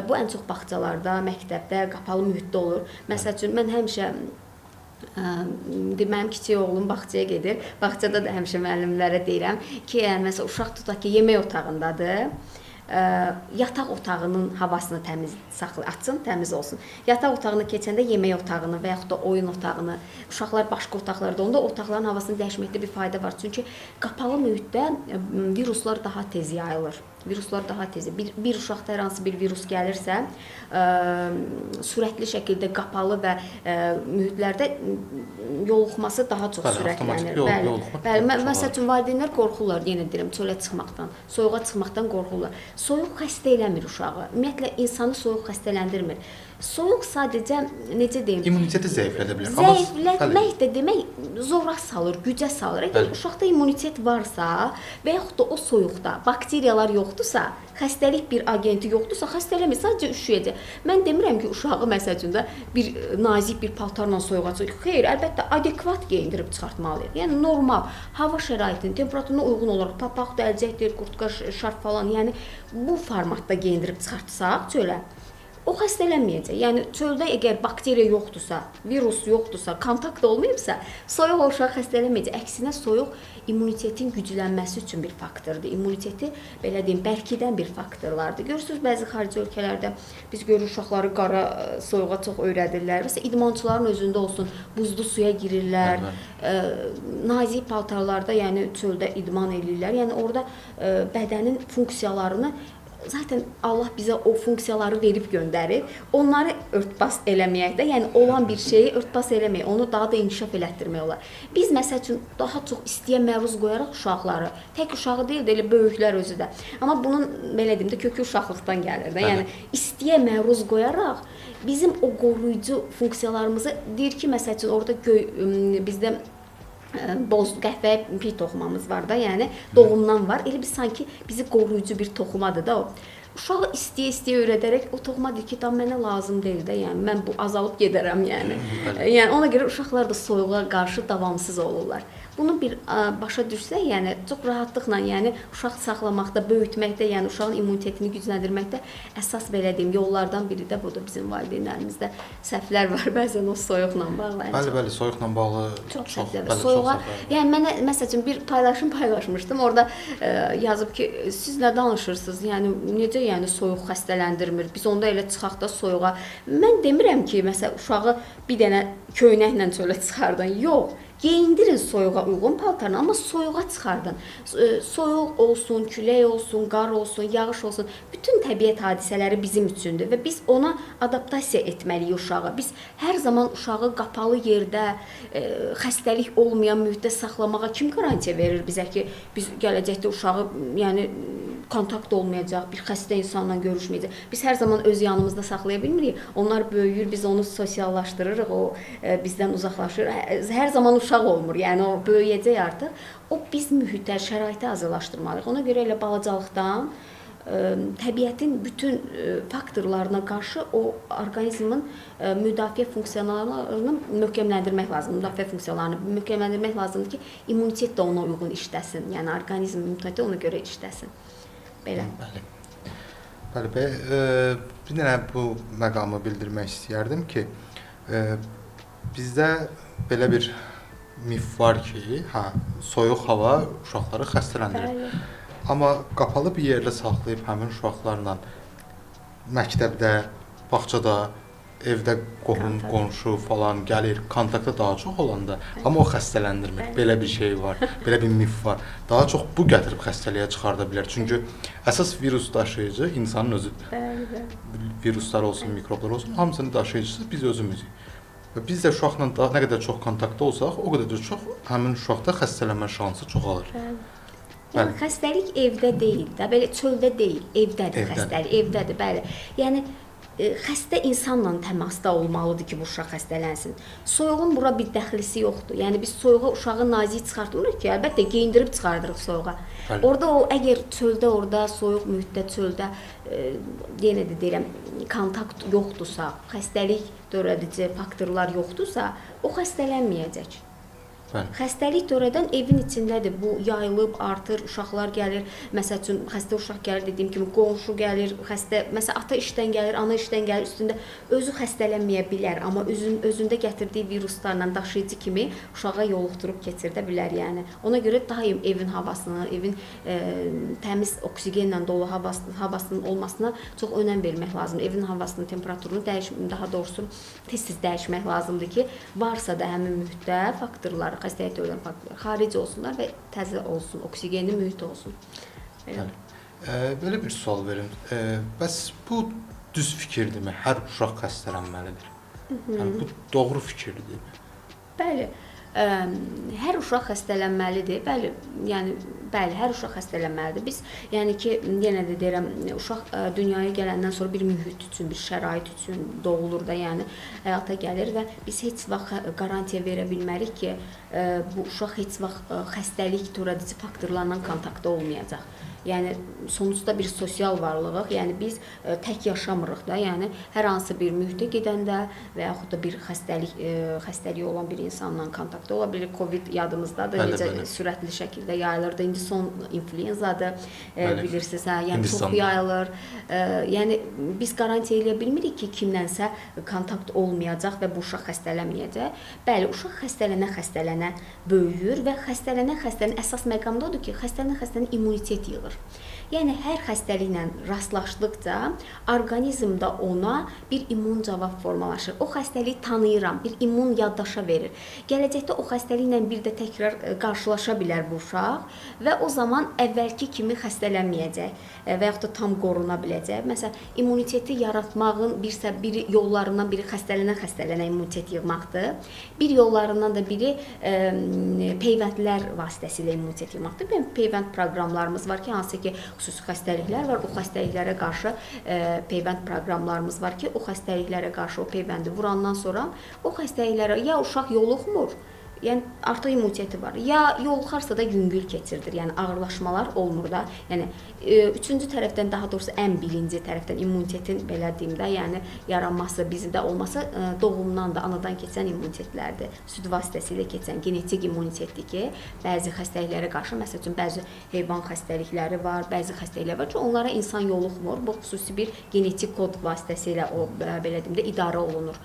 bu ən çox bağçalarda, məktəbdə, qapalı mühitdə olur. Məsəl üçün, mən həmişə mənim kiçik oğlum bağçaya gedir. Bağçada da həmişə müəllimlərə deyirəm ki, yəni məsələn uşaq tutaq ki, yemək otağındadır. Yataq otağının havasını təmiz saxla, açın, təmiz olsun. Yataq otağına keçəndə yemək otağını və yaxud da oyun otağını, uşaqlar başqa otaqlarda, onda otaqların havasını dəyişməkdə bir fayda var. Çünki qapalı mühitdə viruslar daha tez yayılır. Viruslar daha tez. Bir uşaqda hər hansı bir virus gəlirsə, sürətli şəkildə qapalı və mühitlərdə yoluxması daha çox sürətlənir. Bəli, bəli. Məsəl üçün valideynlər qorxurlar, yenə deyirəm, çölə çıxmaqdan, soyuğa çıxmaqdan qorxurlar. Soyuq xəstə eləmir uşağı. Ümumiyyətlə insanı soyuq xəstələndirmir. Soyuq sadəcə necə deyim? İmmuniteti zəiflədə bilər. Zəiflətmək də demək zora salır, gücə salır. Əgər uşaqda immunitet varsa və yaxud da o soyuqda bakteriyalar yoxdursa, xəstəlik bir agenti yoxdursa, xəstələnmir, sadəcə üşüyəcək. Mən demirəm ki, uşağı məsəl üçün də bir nazik bir paltarla soyuğa çıxır. Xeyr, əlbəttə adekvat geyindirib çıxartmalıyıq. Yəni normal hava şəraitinin, temperaturuna uyğun olaraq papaq, əlcəkdir, kurtka, şarf falan, yəni bu formatda geyindirib çıxartsaq çölə, o xəstələnməyəcək. Yəni çöldə əgər bakteriya yoxdursa, virus yoxdursa, kontakt olmayıbsa, soyuq o uşaq xəstələnməyəcək. Əksinə soyuq immunitetin güclənməsi üçün bir faktordur. İmmuniteti belə deyim, bərkidən bir faktorlardır. Görürsünüz, bəzi xarici ölkələrdə biz görürük uşaqları qara soyuğa çox öyrədirlər. Məsələn, idmançıların özündə olsun, buzlu suya girirlər. Nazik paltarlarda, yəni çöldə idman eləyirlər. Yəni orada bədənin funksiyalarını Zaten Allah bizə o funksiyaları verib göndərib. Onları örtbas eləməyək də, yəni olan bir şeyi örtbas eləməyək, onu daha da inkişaf elətdirmək olar. Biz məsəl üçün daha çox istiyə məruz qoyaraq uşaqları, tək uşağı deyil də elə böyüklər özü də. Amma bunun belə deyim də kökü uşaqlıqdan gəlir də. Yəni istiyə məruz qoyaraq bizim o qoruyucu funksiyalarımızı deyir ki, məsəl üçün orada göy bizdə boz qəhvəyi piy toxumamız var da, yəni doğumdan var. Elə bir sanki bizi qoruyucu bir toxumadır da o. Uşağı istiyə-istiyə öyrədərək o toxuma deyir ki, tam mənə lazım deyil də, yəni mən bu azalıb gedərəm yəni. Yəni ona görə uşaqlar da soyuğa qarşı davamsız olurlar. Bunu bir başa düşsək, yəni çox rahatlıqla, yəni uşaq saxlamaqda, böyütməkdə, yəni uşağın immunitetini gücləndirməkdə əsas belə deyim, yollardan biri də budur. Bizim valideynlərimizdə səhvlər var bəzən o soyuqla bağlı. Bəli, bəli, soyuqla bağlı çox səhvlər var. Soyuğa, yəni mənə məsəl üçün bir paylaşım paylaşmışdım. Orada yazıb ki, siz nə danışırsınız? Yəni necə yəni soyuq xəstələndirmir? Biz onda elə çıxaq da soyuğa. Mən demirəm ki, məsələn uşağı bir dənə köynəklə çölə çıxardın. Yox. Geyindirin soyuğa uyğun paltarını, amma soyuğa çıxardın. Soyuq olsun, külək olsun, qar olsun, yağış olsun, bütün təbiət hadisələri bizim üçündür və biz ona adaptasiya etməliyik uşağı. Biz hər zaman uşağı qapalı yerdə, xəstəlik olmayan mühitdə saxlamağa kim qarantiya verir bizə ki, biz gələcəkdə uşağı, yəni kontakt olmayacaq, bir xəstə insanla görüşməyəcək. Biz hər zaman öz yanımızda saxlaya bilmirik. Onlar böyüyür, biz onu sosiallaşdırırıq, o bizdən uzaqlaşır. Hər zaman uşaq olmur, yəni o böyüyəcək artıq. O biz mühitə, şəraitə hazırlaşdırmalıyıq. Ona görə elə balacalıqdan təbiətin bütün faktorlarına qarşı o orqanizmin müdafiə funksiyalarını möhkəmləndirmək lazımdır. Müdafiə funksiyalarını möhkəmləndirmək lazımdır ki, immunitet də ona uyğun işləsin. Yəni orqanizm immuniteti ona görə işləsin. Belə. Bəli. Bəli, bir dənə bu məqamı bildirmək istəyərdim ki, bizdə belə bir mif var ki, hə, soyuq hava uşaqları xəstələndirir. Bəli. Amma qapalı bir yerdə saxlayıb həmin uşaqlarla məktəbdə, bağçada, evdə qohum, qonşu falan gəlir, kontaktda daha çox olanda, amma o xəstələndirmir. Bəli. Belə bir şey var, belə bir mif var. Daha çox bu gətirib xəstəliyə çıxarda bilər. Çünki əsas virus daşıyıcı insanın özüdür. Bəli, bəli. Viruslar olsun, mikroblar olsun, hamısının daşıyıcısı biz özümüzük. Və biz də uşaqla daha nə qədər çox kontaktda olsaq, o qədər də çox həmin uşaqda xəstələnmə şansı çoxalır. Bəli. Yəni xəstəlik evdə deyil də, belə çöldə deyil, evdədir xəstəlik, evdədir, bəli. Yəni xəstə insanla təmasda olmalıdır ki, bu uşaq xəstələnsin. Soyuğun bura bir dəxlisi yoxdur. Yəni biz soyuğa uşağı nazik çıxartmırıq ki, əlbəttə geyindirib çıxardırıq soyuğa. Bəli. Orada o əgər çöldə, orada soyuq mühitdə, çöldə yenə də deyirəm, kontakt yoxdursa, xəstəlik törədici faktorlar yoxdursa, o xəstələnməyəcək. Bəli. Xəstəlik törədən evin içindədir. Bu yayılıb, artır, uşaqlar gəlir. Məsəl üçün xəstə uşaq gəlir, dediyim kimi qonşu gəlir, xəstə, məsələn ata işdən gəlir, ana işdən gəlir, üstündə özü xəstələnməyə bilər, amma özündə gətirdiyi viruslarla daşıyıcı kimi uşağa yoluxdurub keçirdə bilər, yəni. Ona görə daim evin havasını, evin təmiz oksigenlə dolu havasının olmasına çox önəm vermək lazımdır. Evin havasının temperaturunu daha doğrusu tez-tez dəyişmək lazımdır ki, varsa da həmin mühitdə faktorlar, xəstəlik törədən faktorlar xarici olsunlar və təzə olsun, oksigenli mühit olsun. Belə. Belə bir sual verim. Bəs bu düz fikirdirmi? Hər uşaq xəstələnməlidir. Yəni bu doğru fikirdir. Bəli. Hər uşaq xəstələnməlidir. Bəli, yəni bəli, hər uşaq xəstələnməlidir. Biz yəni ki, yenə də deyirəm, uşaq dünyaya gələndən sonra bir mühit üçün, bir şərait üçün doğulur da, yəni həyata gəlir və biz heç vaxt qarantiya verə bilmərik ki, bu uşaq heç vaxt xəstəlik törədici faktorlarla kontaktda olmayacaq. Yəni sonuçta bir sosial varlığıq. Yəni biz tək yaşamırıq da. Yəni hər hansı bir mühitə gedəndə və yaxud da bir xəstəliyi olan bir insanla kontaktda ola bilir. Covid yadımızdadır, bəli, necə bəli. Sürətli şəkildə yayılırdı. İndi son influenzadır, bilirsiniz, hə, yəni Hindistanda çox yayılır. Yəni biz qarantiya eləyə bilmirik ki, kimlənsə kontakt olmayacaq və bu uşaq xəstələnməyəcək. Bəli, uşaq xəstələnə-xəstələnə böyüyür və xəstələnə-xəstələnə əsas məqam da odur ki, xəstələnə-xəstələnə immunitet yığır. Yəni hər xəstəliklə rastlaşdıqca orqanizmdə ona bir immun cavab formalaşır. O xəstəliyi tanıyıram, bir immun yaddaşa verir. Gələcəkdə o xəstəliklə bir də təkrar qarşılaşa bilər bu uşaq və o zaman əvvəlki kimi xəstələnməyəcək və yaxud da tam qoruna biləcək. Məsələn, immuniteti yaratmağın bir yollarından biri xəstələnə-xəstələnə immunitet yığmaqdır. Bir yollarından da biri peyvəndlər vasitəsilə immunitet yığmaqdır. Bizim peyvənd proqramlarımız var ki, hansı ki, xüsusi xəstəliklər var, o xəstəliklərə qarşı peyvənd proqramlarımız var ki, o xəstəliklərə qarşı o peyvəndi vurandan sonra o xəstəliklərə ya uşaq yoluxmur, yəni artıq immuniteti var. Ya yoluxarsa da yüngül keçirdir. Yəni ağırlaşmalar olmur da. Yəni üçüncü tərəfdən, daha doğrusu ən birinci tərəfdən immunitetin belə deyim də, yəni yaranması, bizdə olması doğumdan da anadan keçən immunitetlərdir. Süd vasitəsilə keçən genetik immunitetdir ki, bəzi xəstəliklərə qarşı, məsəl üçün bəzi heyvan xəstəlikləri var, bəzi xəstəliklər var ki, onlara insan yoluxmur. Bu xüsusi bir genetik kod vasitəsilə o belə deyim də idarə olunur.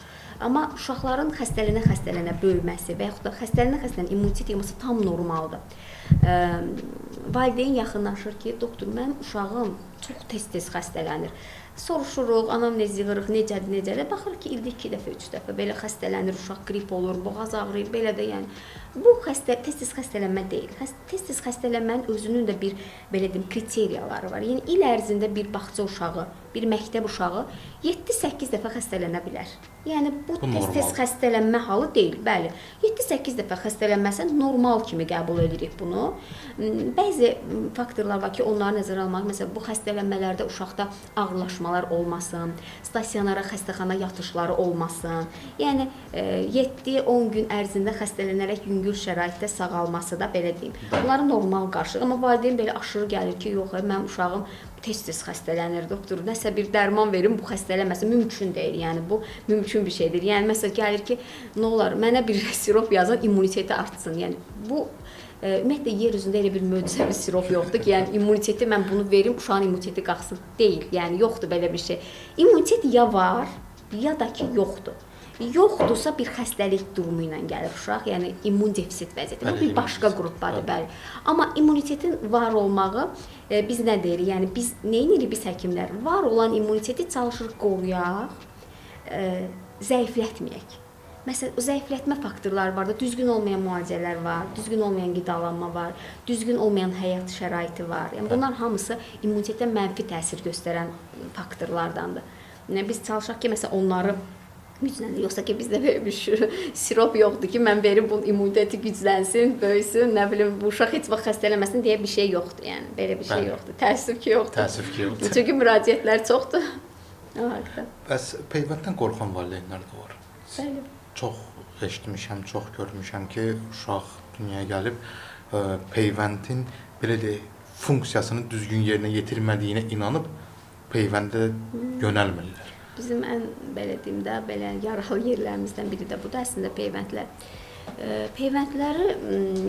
Amma uşaqların xəstələnə-xəstələnə böyüməsi və yaxud da xəstələnə-xəstələnə immunitet yığması tam normaldır. Valideyn yaxınlaşır ki, doktor, mənim uşağım çox tez-tez xəstələnir. Soruşuruq, anamnez yığırıq, necədir, necədir. Baxırıq ki, ildə 2 dəfə, 3 dəfə belə xəstələnir uşaq, qrip olur, boğaz ağrıyır, belə də yəni. Bu tez-tez xəstələnmə deyil. Tez-tez xəstələnmənin özünün də bir belə deyim kriteriyaları var. Yəni il ərzində bir bağça uşağı, bir məktəb uşağı 7-8 dəfə xəstələnə bilər. Yəni bu tez-tez xəstələnmə halı deyil. Bəli. 7-8 dəfə xəstələnməsə normal kimi qəbul edirik bunu. Bəzi faktorlar var ki, onları nəzərə almaq, məsələn, bu xəstələnmələrdə uşaqda ağırlaşmalar olmasın, stasionara, xəstəxana yatışları olmasın. Yəni 7-10 gün ərzində xəstələnərək yüngül şəraitdə sağalması da belə deyim. Bunları normal qarşılayır. Amma valideyn belə aşırı gəlir ki, yox, mənim uşağım tez-tez xəstələnir, doktor, nəsə bir dərman verin, bu xəstələnməsin. Mümkün deyil. Yəni bu mümkün bir şeydir. Yəni məsələn gəlir ki, nə olar, mənə bir sirop yazın, immuniteti artsın. Yəni bu ümumiyyətlə yer üzündə elə bir möcüzəvi sirop yoxdur ki, yəni immuniteti mən bunu verim, uşağın immuniteti qalxsın. Deyil. Yəni yoxdur belə bir şey. İmmunitet ya var, ya da ki yoxdur. Yoxdursa bir xəstəlik durumu ilə gəlir uşaq, yəni immun defisit vəziyyəti. Bu bir başqa qrupdadır, bəli. Amma immunitetin var olmağı biz nə deyirik? Yəni biz nə edirik biz həkimlər? Var olan immuniteti çalışırıq qoruyaq, zəiflətməyək. Məsələn, zəiflətmə faktorları var da, düzgün olmayan müalicələr var, düzgün olmayan qidalanma var, düzgün olmayan həyat şəraiti var. Yəni bunlar hamısı immunitetə mənfi təsir göstərən faktorlardandır. Yəni biz çalışaq ki, məsələn, onları gücləndir. Yoxsa ki, bizdə belə bir sirop yoxdur ki, mən verim bunun immuniteti güclənsin, böyüsün, nə bilim, bu uşaq heç vaxt xəstələnməsin deyə bir şey yoxdur. Yəni belə bir şey yoxdur. Təəssüf ki, yoxdur. Təəssüf ki, yoxdur. Çünki müraciətlər çoxdur. O haqda. Bəs peyvənddən qorxan valideynlər də var. Bəli. Çox eşitmişəm, çox görmüşəm ki, uşaq dünyaya gəlib peyvəndin belə deyək, funksiyasını düzgün yerinə yetirmədiyinə inanıb peyvəndə yönəlmirlər. Bizim ən belə deyim də, belə yaralı yerlərimizdən biri də budur əslində peyvəndlər. Peyvəndləri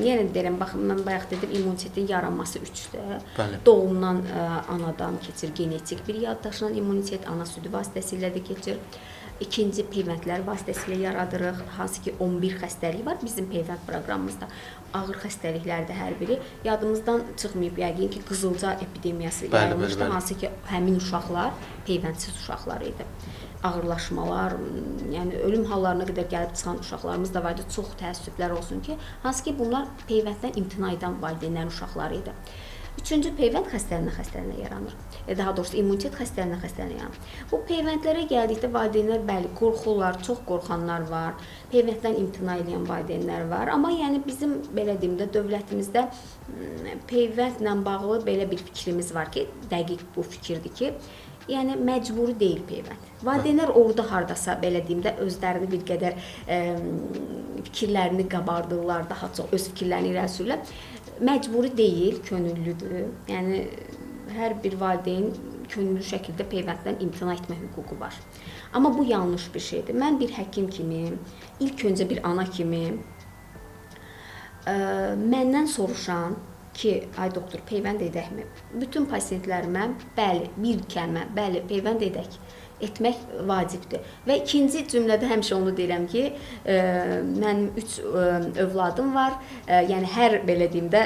yenə deyirəm, baxın mən bayaq dedim immunitetin yaranması 3-dür. Bəli. Doğumdan anadan keçir genetik bir yaddaşla immunitet, ana südü vasitəsilə də keçir. İkinci peyvəndlər vasitəsilə yaradırıq. Hansı ki 11 xəstəlik var bizim peyvənd proqramımızda. Ağır xəstəliklərdir hər biri. Yadımızdan çıxmayıb yəqin ki, qızılca epidemiyası yayılmışdı. Hansı ki həmin uşaqlar peyvəndsiz uşaqlar idi. Ağırlaşmalar, yəni ölüm hallarına qədər gəlib çıxan uşaqlarımız da var idi. Çox təəssüflər olsun ki, hansı ki bunlar peyvənddən imtina edən valideynlərin uşaqları idi. Üçüncü peyvənd xəstələnə-xəstələnə yaranır. Daha doğrusu immunitet xəstələnə-xəstələnə yaranır. Bu peyvəndlərə gəldikdə valideynlər bəli qorxurlar, çox qorxanlar var. Peyvənddən imtina edən valideynlər var. Amma yəni bizim belə deyim də dövlətimizdə peyvəndlə bağlı belə bir fikrimiz var ki, dəqiq bu fikirdir ki, yəni məcburi deyil peyvənd. Valideynlər orada hardasa belə deyim də özlərini bir qədər fikirlərini qabardırlar, daha çox öz fikirlərini irəli sürürlər. Məcburi deyil, könüllüdür. Yəni hər bir valideyn könüllü şəkildə peyvənddən imtina etmə hüququ var. Amma bu yanlış bir şeydir. Mən bir həkim kimi, ilk öncə bir ana kimi məndən soruşan ki, ay doktor, peyvənd edəkmi? Bütün pasientlərimə bəli, bir kəlmə, bəli, peyvənd edək. Etmək vacibdir. Və ikinci cümlədə həmişə onu deyirəm ki, mənim 3 övladım var. Yəni hər belə deyim də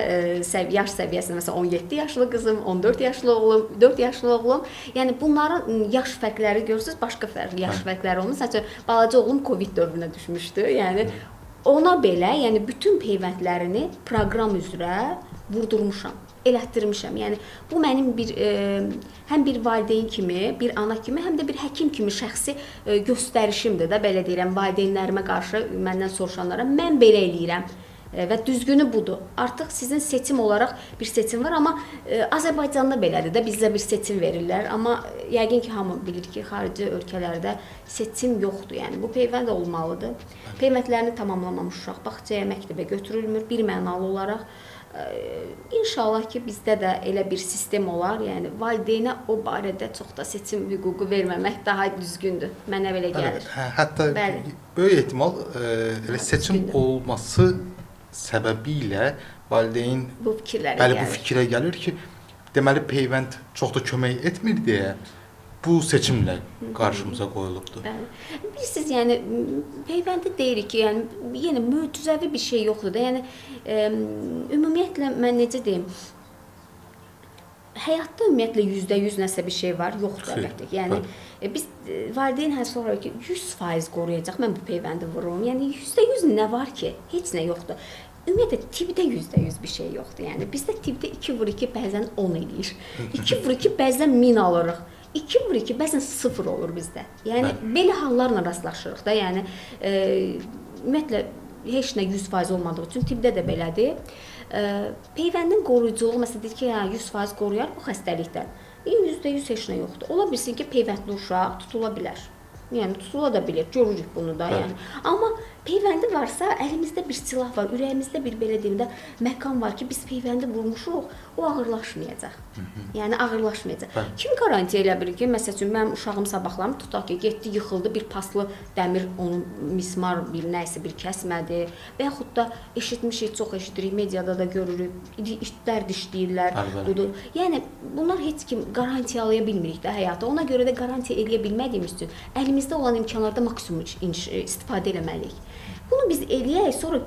yaş səviyyəsində məsələn 17 yaşlı qızım, 14 yaşlı oğlum, 4 yaşlı oğlum. Yəni bunların yaş fərqləri görürsüz, başqa fərqli yaş fərqləri olmur. Məsələn, balaca oğlum Covid dövrünə düşmüşdü. Yəni ona belə, yəni bütün peyvəndlərini proqram üzrə vurdurmuşam, elətdirmişəm. Yəni bu mənim bir həm bir valideyn kimi, bir ana kimi, həm də bir həkim kimi şəxsi göstərişimdir də, belə deyirəm, valideynlərimə qarşı məndən soruşanlara mən belə eləyirəm və düzgünü budur. Artıq sizin seçim olaraq bir seçim var, amma Azərbaycanda belədir də, bizə bir seçim verirlər, amma yəqin ki, hamı bilir ki, xarici ölkələrdə seçim yoxdur. Yəni bu peyvənd olmalıdır. Peyvəndlərini tamamlamamış uşaq bağçaya, məktəbə götürülmür bir mənalı olaraq. İnşallah ki, bizdə də elə bir sistem olar. Yəni valideynə o barədə çox da seçim hüququ verməmək daha düzgündür. Mənə belə gəlir. Bəli, hətta bəli, böyük ehtimal elə seçim düzgündür olması səbəbilə valideyn bu fikirlərə bəli, gəlir. Bu fikrə gəlir ki, deməli peyvənd çox da kömək etmir deyə bu seçimlə qarşımıza qoyulubdur. Bəli. Bilirsiniz, yəni peyvəndi deyirik ki, yəni yenə möcüzəvi bir şey yoxdur da. Yəni ümumiyyətlə mən necə deyim? Həyatda ümumiyyətlə 100% nəsə bir şey var, yoxdur əlbəttə ki. Yəni biz valideyn hər soruşur ki, 100% qoruyacaq mən bu peyvəndi vururum. Yəni 100% nə var ki? Heç nə yoxdur. Ümumiyyətlə tibbdə 100% bir şey yoxdur. Yəni bizdə tibbdə 2 vur 2 bəzən 10 eləyir. 2 vur 2 bəzən 1000 alırıq. 2 vur 2 bəzən 0 olur bizdə. Yəni bəli, belə hallarla rastlaşırıq da. Yəni ümumiyyətlə heç nə 100% olmadığı üçün tibbdə də belədir. Peyvəndin qoruyuculuğu məsələn deyir ki, hə, 100% qoruyar bu xəstəlikdən. %100 heç nə yoxdur. Ola bilsin ki, peyvəndli uşaq tutula bilər. Yəni tutula da bilər, görürük bunu da, yəni. Amma peyvəndi varsa, əlimizdə bir silah var, ürəyimizdə bir belə deyim də məqam var ki, biz peyvəndi vurmuşuq, o ağırlaşmayacaq. Yəni ağırlaşmayacaq. Bəli. Kim qarantiya elə bilir ki, məsəl üçün mənim uşağım sabahlamı tutaq ki, getdi, yıxıldı, bir paslı dəmir onun mismar bir nə isə bir kəsmədi və yaxud da eşitmişik, çox eşidirik, mediada da görürük, itlər dişləyirlər. Budur. Yəni bunlar heç kim qarantiyalaya bilmirik də həyatı. Ona görə də qarantiya eləyə bilmədiyimiz üçün əlimizdə olan imkanlarda maksimum istifadə eləməliyik. Bunu biz eləyək, sonra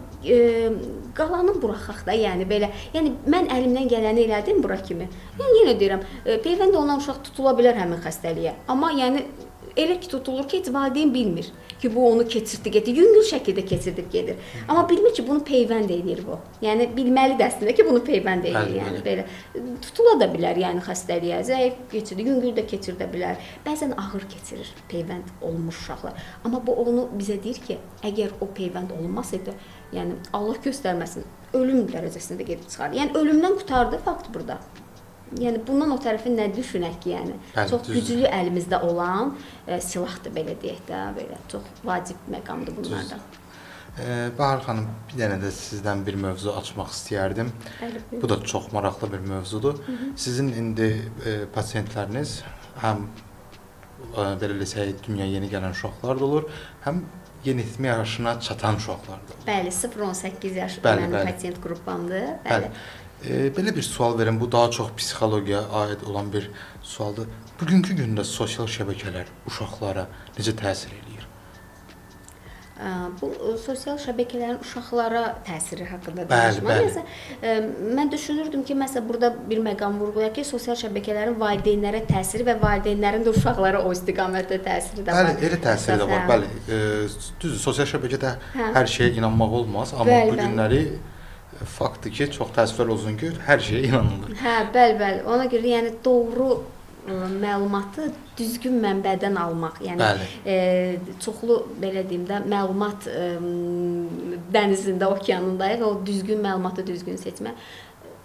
qalanı buraxaq da, yəni belə. Yəni mən əlimdən gələni elədim bura kimi. Yəni yenə deyirəm, peyvənd olunan uşaq tutula bilər həmin xəstəliyə. Amma yəni elə ki tutulur ki, heç valideyn bilmir ki, bu onu keçirtdi, getdi. Yüngül şəkildə keçirdib gedir. Amma bilmir ki, bunu peyvənd eləyir bu. Yəni bilməlidir əslində ki, bunu peyvənd eləyir. Yəni belə tutula da bilər, yəni xəstəliyə, zəif keçirdi, yüngül də keçirdə bilər. Bəzən ağır keçirir peyvənd olunmuş uşaqlar. Amma bu onu bizə deyir ki, əgər o peyvənd olunmasaydı, yəni Allah göstərməsin, ölüm dərəcəsində gedib çıxar. Yəni ölümdən qurtardı fakt burada. Yəni bundan o tərəfi nə düşünək ki, yəni bəli, çox düzdür, güclü əlimizdə olan silahdır belə deyək də, belə çox vacib məqamdır bunlardan. Bahar xanım, bir dənə də sizdən bir mövzu açmaq istəyərdim. Bəli, bu da çox maraqlı bir mövzudur. Hı -hı. Sizin indi pasiyentləriniz həm belə desək, dünyaya yeni gələn uşaqlar da olur, həm yeniyetmə yaşına çatan uşaqlar da olur. Bəli, 0-18 yaş mənim pasiyent qrupamdır. Bəli. Bəli. Belə bir sual verim, bu daha çox psixologiyaya aid olan bir sualdır. Bugünkü gündə sosial şəbəkələr uşaqlara necə təsir eləyir? Bu sosial şəbəkələrin uşaqlara təsiri haqqında danışmaq. Məsələn, mən düşünürdüm ki, məsələn burada bir məqam vurğulayaq ki, sosial şəbəkələrin valideynlərə təsiri və valideynlərin də uşaqlara o istiqamətdə təsiri də var. Bəli, elə təsiri də var. Bəli, düzdür, sosial şəbəkədə hər şeyə inanmaq olmaz, amma bəli, bu günləri faktdır ki, çox təəssüflər olsun ki, hər şeyə inanılır. Hə, bəli, bəli. Ona görə yəni doğru məlumatı düzgün mənbədən almaq. Yəni çoxlu belə deyim də məlumat dənizində, okeanındayıq. O düzgün məlumatı düzgün seçmək.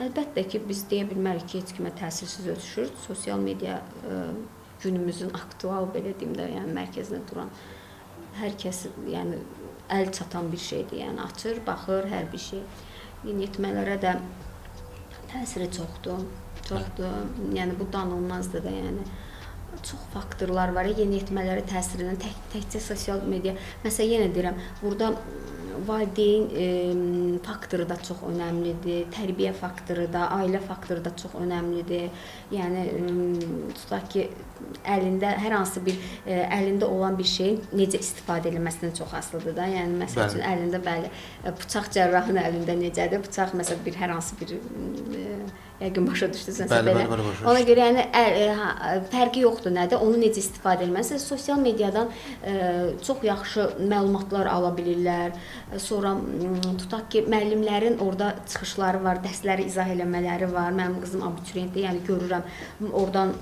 Əlbəttə ki, biz deyə bilmərik ki, heç kimə təsirsiz ötüşür. Sosial media günümüzün aktual belə deyim də, yəni mərkəzində duran hər kəs, yəni əl çatan bir şeydir. Yəni açır, baxır hər bir şey. Yeniyetmələrə də təsiri çoxdur. Çoxdur. Yəni bu danılmazdır da, yəni çox faktorlar var. Yeniyetmələrə təsirindən təkcə sosial media. Məsələn, yenə deyirəm, burada Valideyn faktoru da çox önəmlidir, tərbiyə faktoru da, ailə faktoru da çox önəmlidir. Yəni tutaq ki, əlində hər hansı bir əlində olan bir şeyin necə istifadə edilməsindən çox asılıdır da. Yəni məsəl üçün əlində bəli, bıçaq cərrahın əlində necədir? Bıçaq məsələn bir hər hansı bir yəqin başa düşdünüz belə. Bəli, ona görə yəni fərqi yoxdur nədir? Onu necə istifadə etməlisən? Sosial mediadan çox yaxşı məlumatlar ala bilirlər. Sonra tutaq ki, müəllimlərin orada çıxışları var, dərsləri izah eləmələri var. Mənim qızım abituriyentdir, yəni görürəm oradan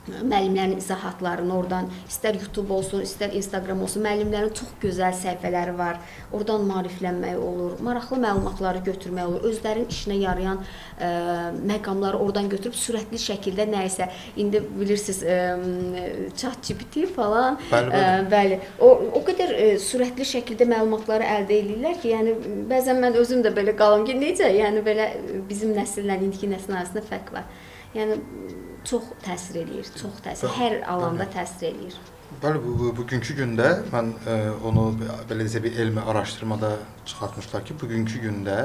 müəllimlərin izahatlarını oradan istər YouTube olsun, istər Instagram olsun, müəllimlərin çox gözəl səhifələri var. Oradan maariflənmək olur, maraqlı məlumatları götürmək olur. Özlərinin işinə yarayan məqamları oradan götürüb sürətli şəkildə nə isə indi bilirsiniz ChatGPT falan, bəli, bəli. Bəli. O qədər sürətli şəkildə məlumatları əldə eləyirlər ki, yəni bəzən mən özüm də belə qalıram ki, necə? Yəni belə bizim nəsillə indiki nəslin arasında fərq var. Yəni çox təsir eləyir, çox təsir. Hər alanda təsir eləyir. Bəli, bugünkü gündə mən onu belə desə bir elmi araşdırmada çıxartmışlar ki, bugünkü gündə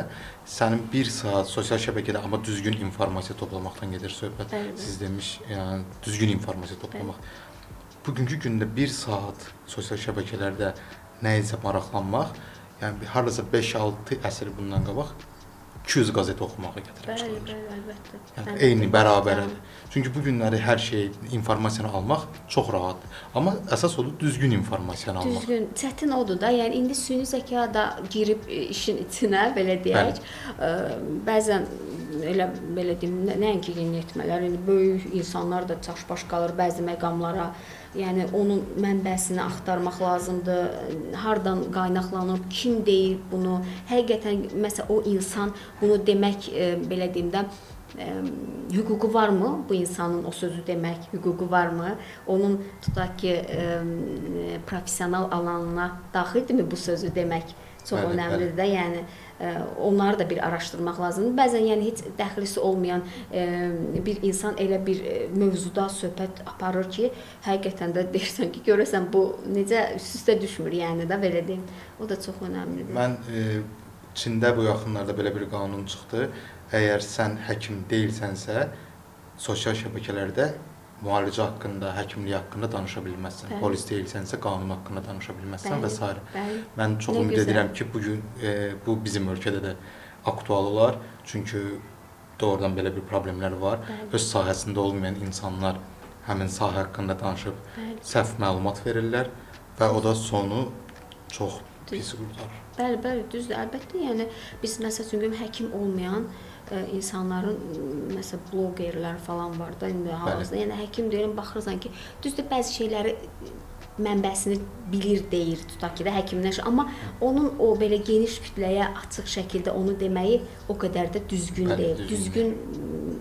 sənin bir saat sosial şəbəkədə amma düzgün informasiya toplamaqdan gedir söhbət. Bəli. Siz demiş, yəni düzgün informasiya toplamaq. Bəli. Bugünkü gündə bir saat sosial şəbəkələrdə nə isə maraqlanmaq, yəni hardasa 5-6 əsr bundan qabaq 200 qəzet oxumağa gətirib çıxarır. Bəli, bəli, əlbəttə. Yəni eyni bərabərdir. Çünki bu günləri hər şey informasiyanı almaq çox rahatdır. Amma əsas odur düzgün informasiyanı almaq. Düzgün, çətin odur da. Yəni indi süni zəka da girib işin içinə, belə deyək. Bəzən elə belə deyim, nəinki yeniyetmələr, indi böyük insanlar da çaşbaş qalır bəzi məqamlara. Yəni onun mənbəsini axtarmaq lazımdır. Hardan qaynaqlanıb, kim deyir bunu? Həqiqətən məsələn o insan bunu demək, belə deyim də, hüququ varmı bu insanın o sözü demək, hüququ varmı? Onun tutaq ki, professional alanına daxildirmi bu sözü demək? Çox bəli, önəmlidir bəli. Də. Yəni onları da bir araşdırmaq lazımdır. Bəzən yəni heç dəxlisi olmayan bir insan elə bir mövzuda söhbət aparır ki, həqiqətən də deyirsən ki, görəsən bu necə üst-üstə düşmür, yəni də belə deyim. O da çox önəmlidir. Mən Çində bu yaxınlarda belə bir qanun çıxdı. Əgər sən həkim deyilsənsə, sosial şəbəkələrdə müalicə haqqında, həkimlik haqqında danışa bilməzsən. Bəli. Polis deyilsənsə, qanun haqqında danışa bilməzsən bəli, və s. Bəli. Mən çox nə ümid gözəl. Edirəm ki, bu gün bu bizim ölkədə də aktual olar. Çünki doğrudan belə bir problemlər var. Bəli. Öz sahəsində olmayan insanlar həmin sahə haqqında danışıb bəli. Səhv məlumat verirlər və o da sonu çox pis qurtarır. Bəli, bəli, düzdür. Əlbəttə, yəni biz məsəl üçün həkim olmayan insanların məsələn bloqerlər falan var da indi hal-hazırda. Yəni həkim deyirəm, baxırsan ki, düzdür bəzi şeyləri mənbəsini bilir deyir, tutaq ki də həkimdən, amma onun o belə geniş kütləyə açıq şəkildə onu deməyi o qədər də düzgün bəli, deyil. Düzgün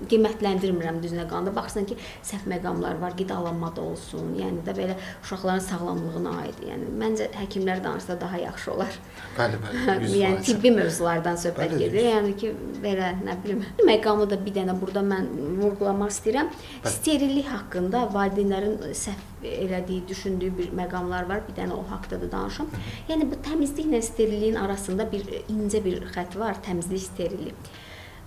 qiymətləndirmirəm düzünə qalanda. Baxırsan ki, səhv məqamlar var, qidalanmada olsun, yəni də belə uşaqların sağlamlığına aid. Yəni məncə həkimlər danışsa daha yaxşı olar. Bəli, bəli. Yəni tibbi mövzulardan söhbət bəli, gedir. Yəni ki, belə nə bilim. Məqamı da bir dənə burada mən vurğulamaq istəyirəm. Bəli. Sterillik haqqında valideynlərin səhv elədiyi, düşündüyü bir məqamlar var. Bir dənə o haqqda da danışım. Yəni bu təmizliklə sterilliyin arasında bir incə bir xətt var, təmizlik, sterillik.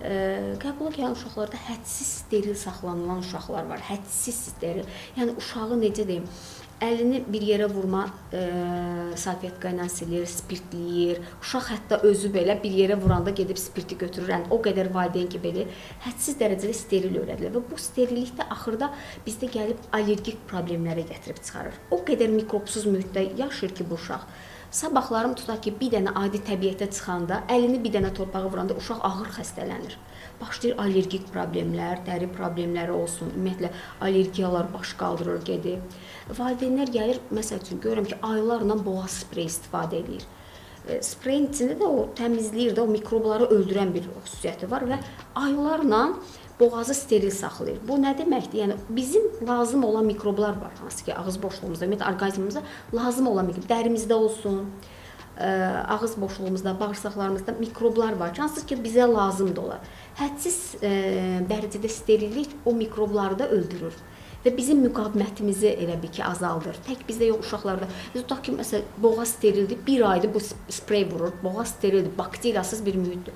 Qəbula gələn uşaqlarda hədsiz steril saxlanılan uşaqlar var. Hədsiz steril. Yəni uşağı necə deyim, əlini bir yerə vurma salfetka ilə silir, spirtləyir. Uşaq hətta özü belə bir yerə vuranda gedib spirti götürür. Yəni o qədər valideyn ki, belə hədsiz dərəcədə steril öyrədilir və bu sterillik də axırda bizdə gəlib allergik problemlərə gətirib çıxarır. O qədər mikrobsuz mühitdə yaşayır ki, bu uşaq. Sabahlarım tutaq ki, bir dənə adi təbiətə çıxanda, əlini bir dənə torpağa vuranda uşaq ağır xəstələnir. Başlayır allergik problemlər, dəri problemləri olsun, ümumiyyətlə allergiyalar baş qaldırır gedir. Valideynlər gəlir, məsəl üçün görürəm ki, aylarla boğaz spreyi istifadə eləyir. Spreyin içində də o təmizləyir də, o mikrobları öldürən bir xüsusiyyəti var və aylarla boğazı steril saxlayır. Bu nə deməkdir? Yəni bizim lazım olan mikroblar var, hansı ki ağız boşluğumuzda, ümumiyyətlə orqanizmimizdə lazım olan mikrob, dərimizdə olsun, ağız boşluğumuzda, bağırsaqlarımızda mikroblar var ki, hansı ki bizə lazımdır onlar. Hədsiz dərəcədə sterillik o mikrobları da öldürür. Və bizim müqavimətimizi elə bil ki, azaldır. Tək bizdə yox, uşaqlarda. Biz tutaq ki, məsələn, boğaz sterildir, bir aydır bu sprey vurur, boğaz sterildir, bakteriyasız bir mühitdir.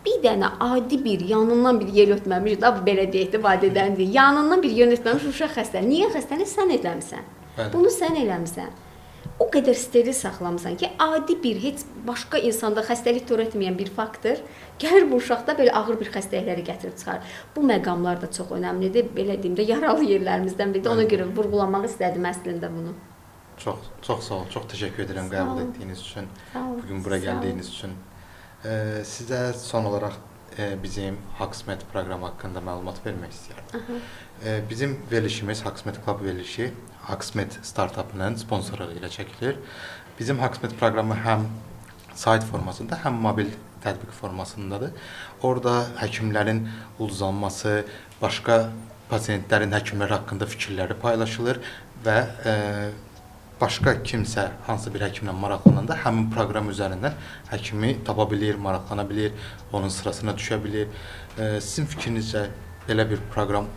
Bir dənə adi bir yanından bir yel ötməmiş, da belə deyək də valideyndir. Yanından bir yel ötməmiş uşaq xəstələnir. Niyə xəstələnir? Sən eləmisən. Bəli. Bunu sən eləmisən. O qədər steril saxlamısan ki, adi bir heç başqa insanda xəstəlik törətməyən bir faktor gəlir bu uşaqda belə ağır bir xəstəlikləri gətirib çıxarır. Bu məqamlar da çox önəmlidir. Belə deyim də, yaralı yerlərimizdən biridir. Ona görə vurğulamaq istədim əslində bunu. Çox çox sağ olun. Çox təşəkkür edirəm qəbul etdiyiniz üçün. Bu gün bura gəldiyiniz üçün. Sizə son olaraq bizim Haxmed proqramı haqqında məlumat vermək istəyirəm. Bizim verilişimiz Haxmed Club verilişi Haxmed startapının sponsorluğu ilə çəkilir. Bizim Haxmed proqramı həm sayt formasında, həm mobil tətbiq formasındadır. Orada həkimlərin ulduzlanması, başqa pasientlərin həkimlər haqqında fikirləri paylaşılır və başqa kimsə hansı bir həkimlə maraqlananda həmin proqram üzərindən həkimi tapa bilir, maraqlana bilir, onun sırasına düşə bilir. Sizin fikrinizcə belə bir proqram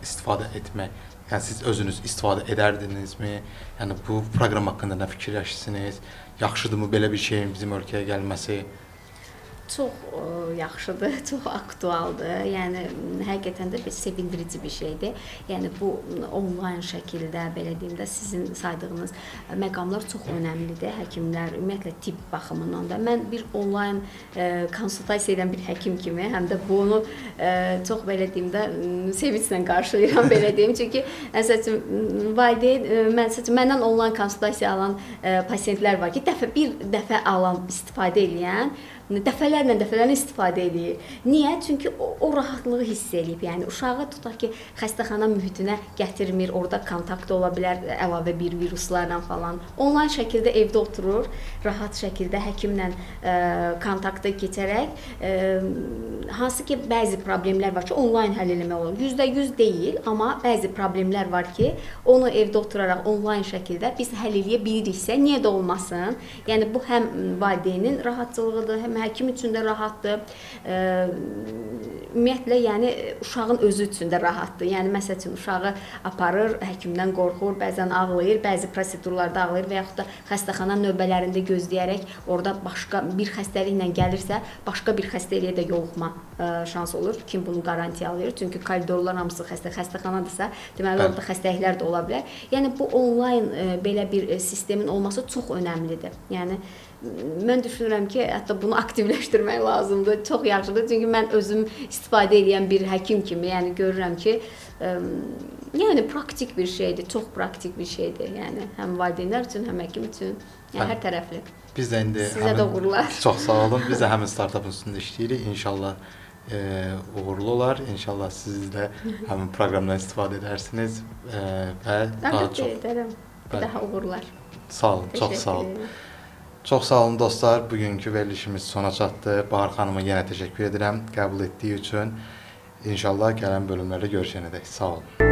istifadə etmək, yəni siz özünüz istifadə edərdinizmi? Yəni bu proqram haqqında nə fikirləşirsiniz? Yaxşıdırmı belə bir şeyin bizim ölkəyə gəlməsi? Çox yaxşıdır, çox aktualdır. Yəni həqiqətən də bir sevindirici bir şeydir. Yəni bu onlayn şəkildə belə deyim də sizin saydığınız məqamlar çox önəmlidir. Həkimlər ümumiyyətlə tibb baxımından da mən bir onlayn konsultasiya edən bir həkim kimi həm də bunu çox belə deyim də sevinclə qarşılayıram belə deyim. Çünki məsəl üçün valideyn məsəl üçün məndən onlayn konsultasiya alan pasientlər var ki, bir dəfə alan, istifadə eləyən dəfələrlə istifadə eləyir. Niyə? Çünki o rahatlığı hiss eləyib. Yəni uşağı tutaq ki, xəstəxana mühitinə gətirmir, orada kontakt ola bilər əlavə bir viruslarla falan. Onlayn şəkildə evdə oturur, rahat şəkildə həkimlə kontakta keçərək hansı ki bəzi problemlər var ki, onlayn həll eləmək olur. 100% deyil, amma bəzi problemlər var ki, onu evdə oturaraq onlayn şəkildə biz həll eləyə biliriksə, niyə də olmasın? Yəni bu həm valideynin rahatçılığıdır, həm həkim üçün də rahatdır. Ümumiyyətlə, yəni uşağın özü üçün də rahatdır. Yəni məsəl üçün uşağı aparır, həkimdən qorxur, bəzən ağlayır, bəzi prosedurlarda ağlayır və yaxud da xəstəxana növbələrində gözləyərək orada başqa bir xəstəliklə gəlirsə, başqa bir xəstəliyə də yoluxma şansı olur. Kim bunu qarantiyalayır? Çünki koridorlar hamısı xəstəxanadırsa, deməli orada xəstəliklər də ola bilər. Yəni bu onlayn belə bir sistemin olması çox önəmlidir. Yəni mən düşünürəm ki, hətta bunu aktivləşdirmək lazımdır. Çox yaxşıdır. Çünki mən özüm istifadə edən bir həkim kimi, yəni görürəm ki, yəni praktik bir şeydir, çox praktik bir şeydir. Yəni həm valideynlər üçün, həm həkim üçün, yəni hər tərəfli. Biz də indi sizə də uğurlar. Çox sağ olun. Biz də həmin startapın üstündə işləyirik. İnşallah uğurlu olar. İnşallah siz də həmin proqramdan istifadə edərsiniz və daha çox edərəm. Bir daha uğurlar. Sağ olun, çox sağ olun. Çox sağ olun dostlar. Bugünkü verilişimiz sona çatdı. Bahar xanıma yenə təşəkkür edirəm qəbul etdiyi üçün. İnşallah gələn bölümlərdə görüşənədək. Sağ olun.